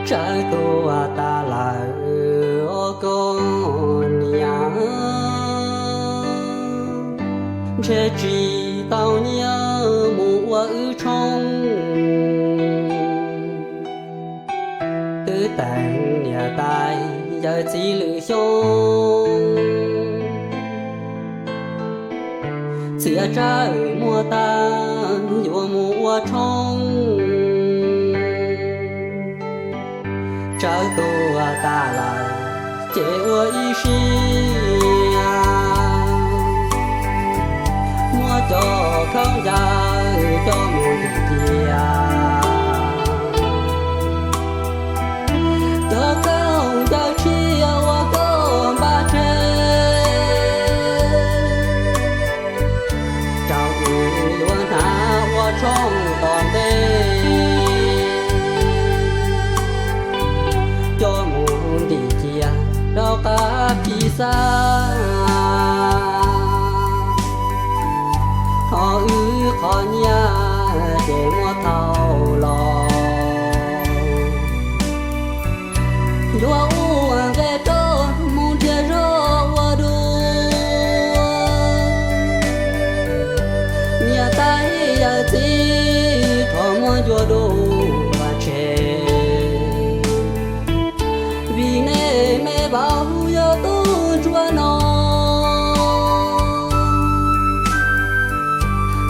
Tsawv tuag tas lawm os koj niam, ntshe tsis tau nyiaj mus ua wb tshoob. Twb teem niam tais yawm txiv lwm xyoo, txiav tsawv muag tag yuav mus ua tshoob. Tsawv tuag tas lawm ces ua ib siab, muab cov khaub ncaws coj mus ntim cia. Cov khaub ncaws tshiab uas koj npaj tseg, rau wb yuav hnav ua tshoob tom ntej, coj mus ntim cia rau qab phij xab. Ho wb qhov nyiaj ces muab thau los, yuav ua nqe roj mus nrhiav zog ua dua. Niam tais yawm txiv thov muab ncua dua tseg, vim nej me vauv yog tub ntsuag no,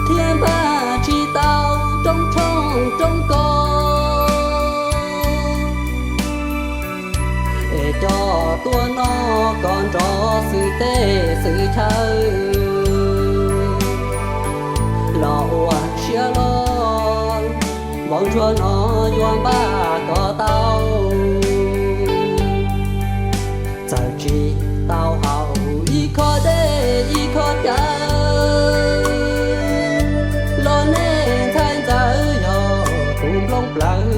thiaj npaj tsis tau roob tshoob roob kos. Es coj tuaj noj kom nrov xwm teb xwm chaw, los ua siab loj, vauv ntsuag no yuav npaj kom tau. Txawm tsis tau haus ib khob dej ib khob cawv, los nej ntxhais ntxawm yog kuv nplooj plawv.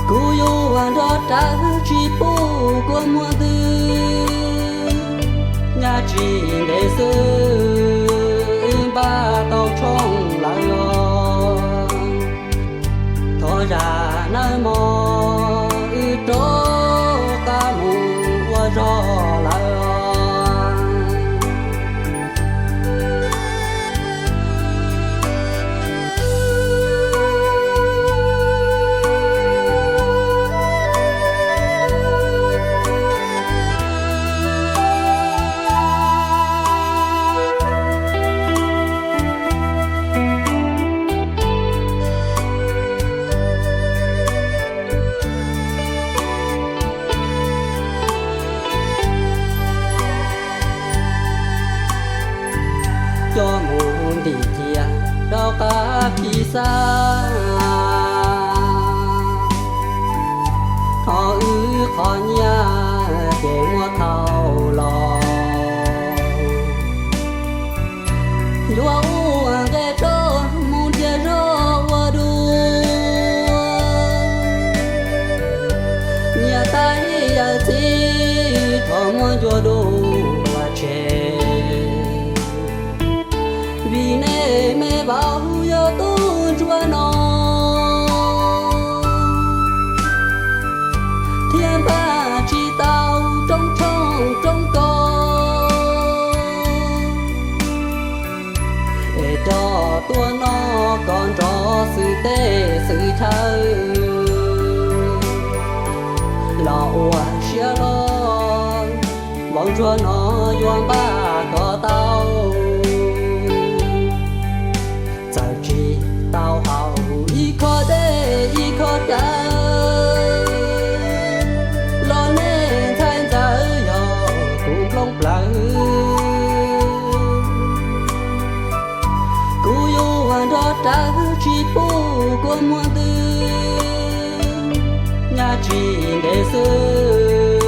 Kuv yuav nrog rawv tsis pub kua muag ntws, nyaj tsis ntev xwb npaj tau tshoob lawm los. Thov zam nawb mog, wb rov qab mus ua zog lawm. Coj mus ntim cia rau qab phij xab, ho wb qhov nyiaj ces muab thau los. Yuav ua nqe roj mus nrhiav zog ua dua, niam tais yawm txiv thov muab ncua dua tseg, vim nej me vauv yog tub ntsuag no, thiaj npaj tsis tau roob tshoob roob kos. Es coj tuaj noj kom nrov xwm teb xwm chaw, los ua siab loj, vauv ntsuag no yuav npaj kom tau. Txawm tsis tau haus ib khob dej ib khob cawv, los nej ntxhais ntxawm yog kuv nplooj plawv. Kuv yuav nrog rawv tsis pub kua muag ntws, nyaj tsis ntev xwb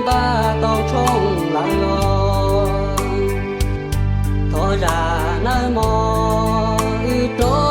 npaj tau tshoob lawm los. Thov zam nawb mog, wb rov